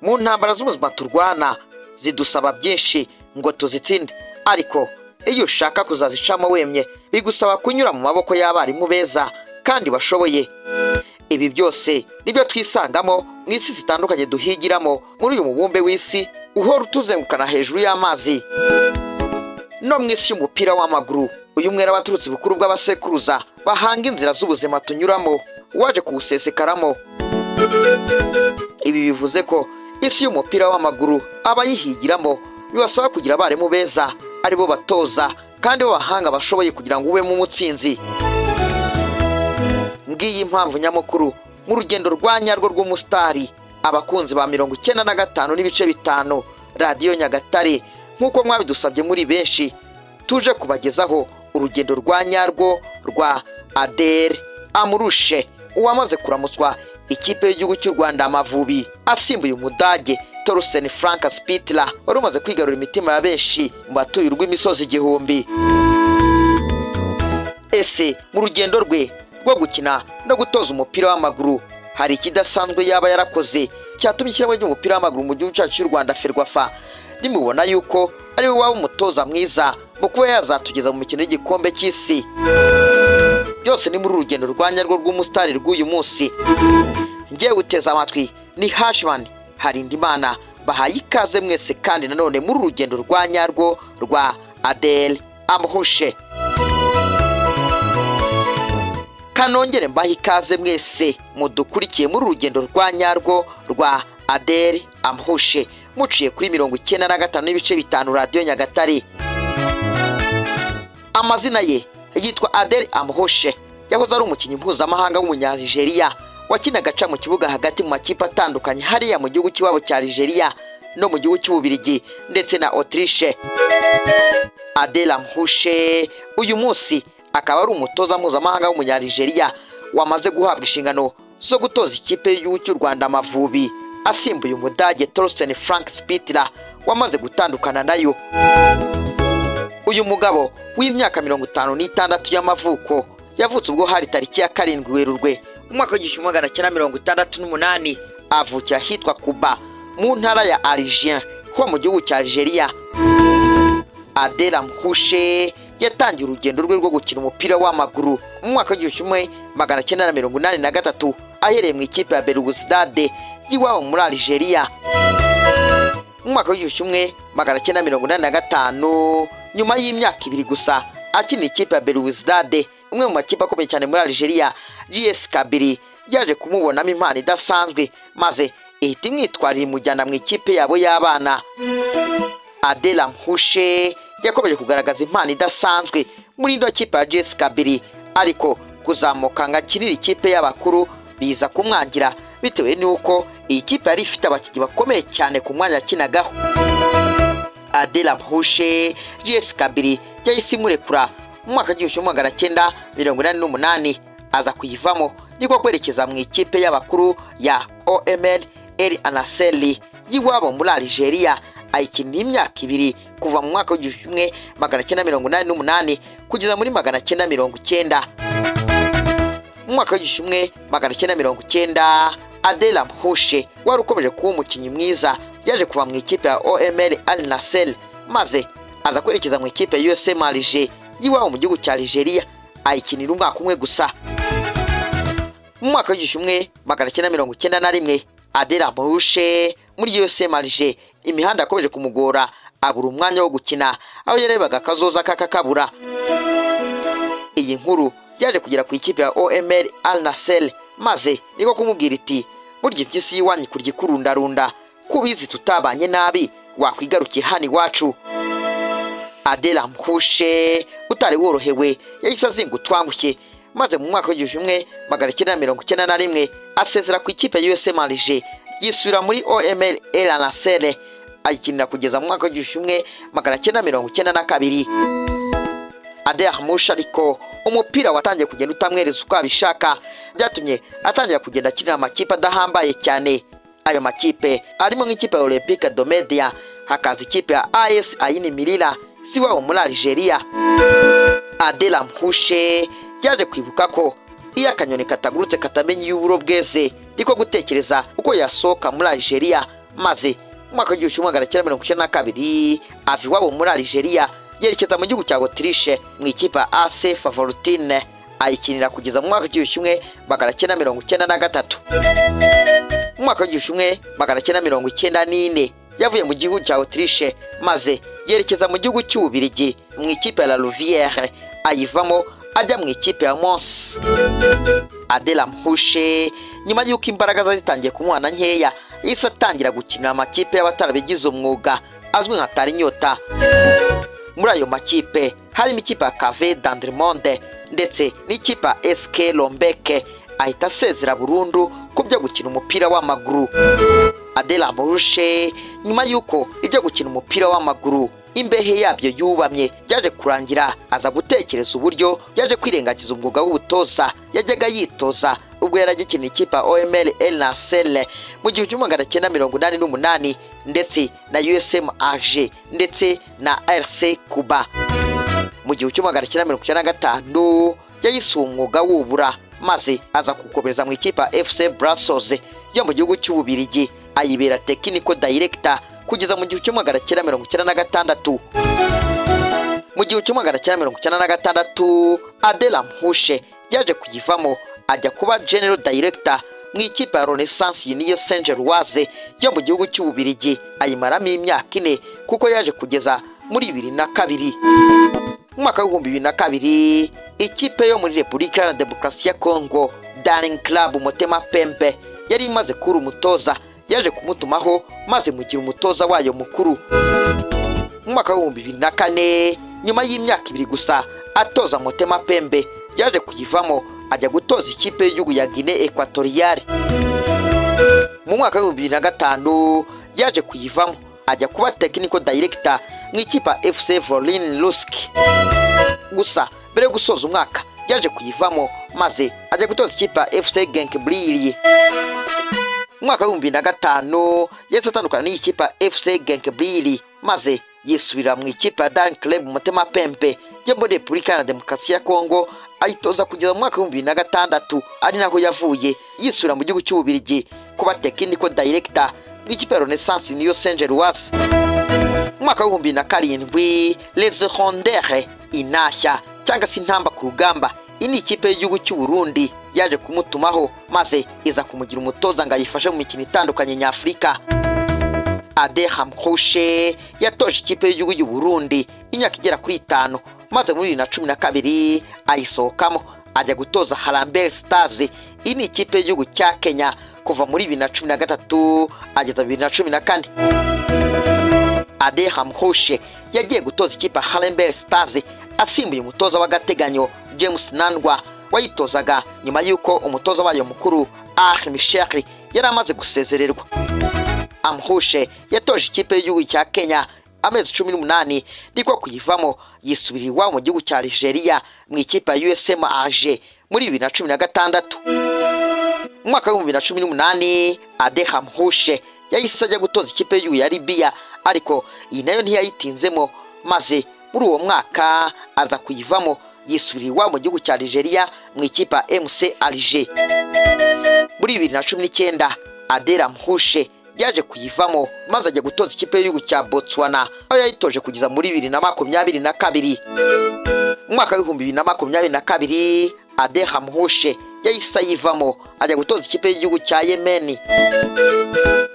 Mu ntambara z'ubuzima turwana zidusaba byinshi ngo tuzitsinde, ariko iyo ushaka kuzazicamo wemye bigusaba kunyura mu maboko y'abarimu beza kandi bashoboye. Ibi byose nibyo twisangamo mu isi zitandukanye duhigiramo muri uyu mubumbe w'isi uhora utuzengukana hejuru y'amazi. No mu isi y'umupira w'amaguru, uyu mwera waturutse bukuru bw'abasekuruza bahanga inzira z'ubuzima tunyuramo waje kuwusesekaramo. Ibi bivuze ko isi y'umupira w'amaguru abayihigiramo bibasaba kugira abarimu beza aribo batoza kandi b'abahanga bashoboye kugira ngo ubemo umutsinzi. Ngiyi impamvu nyamukuru mu rugendo rwa nyarwo rw'umusitari, abakunzi ba 95.5 Radiyo Nyagatare, nk'uko mwabidusabye muri benshi, tuje kubagezaho urugendo rwa nyarwo rwa Adel Amrouche, uwamaze kuramutswa ikipe y'igihugu cy'u Rwanda Amavubi, asimbuye Umudage Torsten Frank Spittler wari umaze kwigarura imitima ya benshi mu batuye urw'imisozi igihumbi. Ese mu rugendo rwe rwo gukina no gutoza umupira w'amaguru hari ikidasanzwe yaba yarakoze cyatumye ishyirahamwe ry'umupira w'amaguru mu gihugu cyacu cy'u Rwanda FERWAFA rimubona yuko ari we waba umutoza mwiza mu kuba yazatugeza mu mikino y'igikombe cy'isi? Byose ni muri urugendo rwa nyarwo rw'umusitari rw'uyu munsi. Ngiye guteza amatwi ni Hashman Harindimana, bahaye ikaze mwese kandi nanone muri urugendo rwa nyarwo rwa Adel Amrouche. Kanongere mbahe ikaze mwese mudukurikiye muri urugendo rwa nyarwo rwa Adel Amrouche, muciye kuri 95.5 Radiyo Nyagatare. Amazina ye yitwa Adel Amrouche, yahoze ari umukinnyi mpuzamahanga w'Umunyanigeriya wakinaga aca mu kibuga hagati mu makipe atandukanye hariya mu gihugu cy'iwabo cya Nigeria no mu gihugu cy'Ububirigi ndetse na Autriche. Adel Amrouche uyu munsi akaba ari umutoza mpuzamahanga w'Umunyanigeriya wamaze guhabwa inshingano zo gutoza ikipe y'igihugu cy'u Rwanda Amavubi, asimbuye Umudage Torsten Frank Spittler wamaze gutandukana nayo. Uyu mugabo w'imyaka 56 y'amavuko yavutse ubwo hari tariki ya 7 Werurwe umwaka w'1968, avukira ahitwa Kuba mu ntara ya Alger ho mu gihugu cya Algeria. Adel Amrouche yatangiye urugendo rwe rwo gukina umupira w'amaguru mu mwaka w'1983 ahereye mu ikipe ya Belouizdad y'iwabo muri Algeria. Mu mwaka w'1985, nyuma y'imyaka ibiri gusa akina ikipe ya Belouizdad, umwe mu makipe akomeye cyane muri Algeria, JS Kabylie yaje kumubonamo impano idasanzwe maze ihita imwitwarira imujyana mu ikipe yabo y'abana. Adel Amrouche yakomeje kugaragaza impano idasanzwe muri ino kipe ya JS Kabylie, ariko kuzamuka ngo akinire ikipe y'abakuru biza kumwangira bitewe n'uko iyi kipe yari ifite abakinnyi bakomeye cyane ku mwanya yakinagaho. Adel Amrouche JS Kabylie yahise imurekura mu mwaka w'1988 aza kuyivamo, niko kwerekeza mu ikipe y'abakuru ya OML El Anaseli y'iwabo muri Algeria, ayikina imyaka ibiri kuva mu mwaka w'1988 kugeza muri 1990. Mu mwaka w'1990 Adel Amrouche wari ukomeje kuba umukinnyi mwiza yaje kuva mu ikipe ya OML Al Nassr maze aza kwerekeza mu ikipe ya USM Alger y'iwabo mu gihugu cya Algeria, ayikinira umwaka umwe gusa. Mu mwaka w'1991 Adel Amrouche muri USM Alger imihanda yakomeje kumugora, abura umwanya wo gukina aho yarebaga akazoza kakakabura. Iyi nkuru yaje kugera ku ikipe ya OML Al Nassr maze niko kumubwira iti burya impyisi y'iwanyu kurya ikurundarunda, kubizi tutabanye nabi wakwigarukiye hano iwacu. Adel Amrouche utari worohewe yahise azinga utwangushye maze mu mwaka w'1991 asezera ku ikipe ya USM Alger, yisubira muri OML El Nassr ayikinira kugeza mu mwaka w'1992. Adel Amrouche ariko umupira watangiye kugenda utamwereza uko abishaka, byatumye atangira kugenda akinira amakipe adahambaye cyane. Ayo makipe arimo nk'ikipe ya Olympique de Media, hakaza ikipe ya AS Ain Milila siwabo muri Algeria. Adel Amrouche yaje kwibuka ko iyo akanyoni katagurutse katamenya iyo uburo bweze, niko gutekereza uko yasohoka muri Algeria Maze mu mwaka w'1992 ava iwabo muri Algeria yerekeza mu gihugu cya Autriche mu ikipe ya AC Favortine, ayikinira kugeza mu mwaka w'1993. Mu mwaka w'1994 yavuye mu gihugu cya Autriche maze yerekeza mu gihugu cy'Ububiligi mu ikipe ya La Louvière, ayivamo ajya mu ikipe ya Mons. Adel Amrouche nyuma y'uko imbaraga ze zitangiye kumuhana nkeya, yahise atangira gukinira amakipe y'abatarabigize umwuga azwi nka Tarinyota. Muri ayo makipe harimo ikipe ya Cave Dandremonde ndetse n'ikipe ya SK Lombeke, ahita asezera burundu ku byo gukina umupira w'amaguru. Adel Amrouche nyuma y'uko ibyo gukina umupira w'amaguru imbehe yabyo yubamye, byaje kurangira aza gutekereza uburyo yaje kwirengagiza umwuga w'ubutoza yajyaga yitoza ubwo yari agikina ikipe ya OML El Nasser mu 1988 ndetse na USM Alger ndetse na RC Cuba. Mu 1995 yayise umwuga w'ubura maze aza kugukomereza mu ikipe ya FC Brussels yo mu gihugu cy'Ububiligi, ayibera technical director kugeza mu 1996. Mu 1996 Adel Amrouche yaje kuyivamo ajya kuba general director mu ikipe ya Renaissance Union Saint-Gilloise yo mu gihugu cy'Ububiligi, ayimaramo imyaka 4 kuko yaje kugeza muri 2002. Mu mwaka w'2002 ikipe yo muri Repubulika Iharanira Demokarasi ya Congo Daring Club Motema Pembe yari imaze kuri umutoza, yaje kumutumaho maze mugira umutoza wayo mukuru. Mu mwaka w'2004 nyuma y'imyaka 2 gusa atoza Motema Pembe, yaje kuyivamo ajya gutoza ikipe y'igihugu ya Guinée Equatoriale. Mu mwaka w'2005 yaje kuyivamo ajya kuba technical director mu ikipe ya FC Volyn Lusk. Gusa mbere yo gusoza umwaka yaje kuyivamo maze ajya gutoza ikipe ya FC Genk Brille. Mu mwaka w'2005 yahise atandukana n'iyi kipe ya FC Genk Brille maze yisubira mu ikipe ya Daring Club Motema Pembe yo muri Repubulika Iharanira Demokarasi ya Congo, ayitoza kugeza mu mwaka w'2006, ari naho yavuye yisubira mu gihugu cy'Ububiligi kuba technical director mu ikipe ya Renaissance Union Saint-Gilloise. Mu mwaka w'2007 Les Hirondelles Intashya cyangwa se Intamba ku rugamba, iyi ni ikipe y'igihugu cy'u Burundi yaje kumutumaho maze iza kumugira umutoza ngo ayifashe mu mikino itandukanye nyafurika. Adel Amrouche yatoje ikipe y'igihugu y'u Burundi imyaka igera kuri 5, maze muri 2012 ayisohokamo ajya gutoza Harambee Stars, iyi ni ikipe y'igihugu cya Kenya kuva muri 2013 ageza 2014. Adel Amrouche yagiye gutoza ikipe ya Harambee Stars asimbuye umutoza w'agateganyo James Nandwa wayitozaga nyuma y'uko umutoza wayo mukuru Ah Michel yari amaze gusezererwa. Amrouche yatoje ikipe y'igihugu cya Kenya amezi 18 niko kuyivamo yisubira iwabo mu gihugu cya Algeria mu ikipe ya USM Alger muri 2016. Mu mwaka w'2018 Adel Amrouche yahise ajya gutoza ikipe y'igihugu ya Libya, ariko iyi nayo ntiyayitinzemo maze muri uwo mwaka aza kuyivamo yisubira iwabo mu gihugu cya Algeria mu ikipe ya MC Alger. Muri 2019 Adel Amrouche yaje kuyivamo maze ajya gutoza ikipe y'igihugu cya Botswana aho yayitoje kugeza muri 2022. Mu mwaka w'2022 Adel Amrouche yahise ayivamo ajya gutoza ikipe y'igihugu cya Yemen.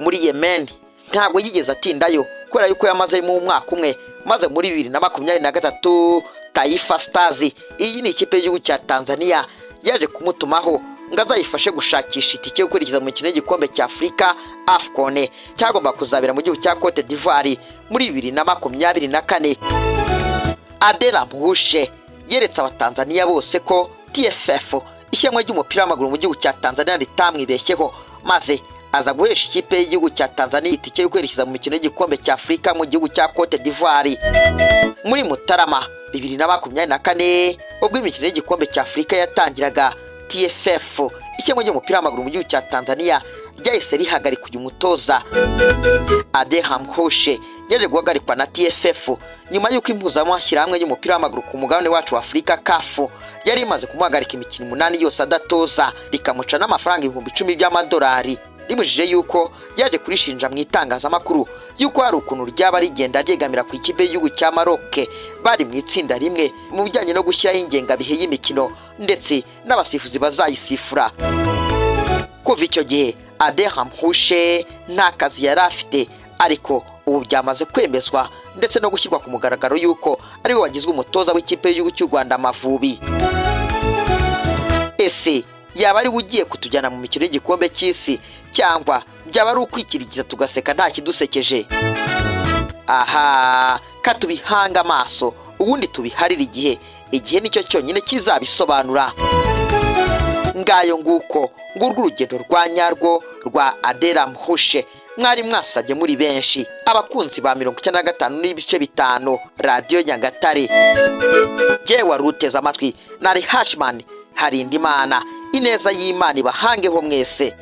Muri Yemen ntabwo yigeze atindayo kubera yuko yamazemo umwaka umwe, maze muri 2023 Taifa Stars, iyi ni ikipe y'igihugu cya Tanzania, yaje kumutumaho ngo azayifashe gushakisha itike yo kwerekeza mu mikino y'igikombe cya Afurika AFCON cyagomba kuzabera mu gihugu cya Cote d'Ivoire muri 2024. Adel Amrouche yeretse abatanzania bose ko TFF ishyirahamwe ry'umupira w'amaguru mu gihugu cya Tanzania ritamwibeshyeho, maze aza guhesha ikipe y'igihugu cya Tanzania itike yo kwerekeza mu mikino y'igikombe cya Afurika mu gihugu cya Cote d'Ivoire. Muri Mutarama 2024 ubwo imikino y'igikombe cya Afurika yatangiraga, TFF ishyirahamwe ry'umupira w'amaguru mu gihugu cya Tanzania ryahise rihagarika uyu mutoza. Adel Amrouche yaje guhagarikwa na TFF nyuma y'uko impuzamashyirahamwe y'umupira w'amaguru ku mugabane wacu wa Afurika CAF yari imaze kumuhagarika imikino 8 yose adatoza, rikamuca n'amafaranga 10,000 by'amadolari. Rimujije yuko yaje kurishinja mu itangazamakuru yuko hari ukuntu ryaba rigenda ryegamira ku ikipe y'igihugu cya Maroc bari mu itsinda rimwe mu bijyanye no gushyiraho ingengabihe y'imikino ndetse n'abasifuzi bazayisifura. Kuva icyo gihe Adel Amrouche nta kazi yari afite, ariko ubu byamaze kwemezwa ndetse no gushyirwa ku mugaragaro yuko ariwe wagizwe umutoza w'ikipe y'igihugu cy'u Rwanda Amavubi. Ese yaba ari we ugiye kutujyana mu mikino y'igikombe cy'isi, cyangwa byaba ari ukwikirigiza tugaseka nta kidusekeje? Aha katubihanga amaso ubundi tubiharire igihe, igihe nicyo cyonyine kizabisobanura. Ngayo nguko ngurwo urugendo rwa nyarwo rwa Adel Amrouche mwari mwasabye muri benshi, abakunzi ba 95.5 Radiyo Nyagatare. Jye wari uteze amatwi nari Hashman Harindimana. Ineza y'Imana ibahangeho mwese.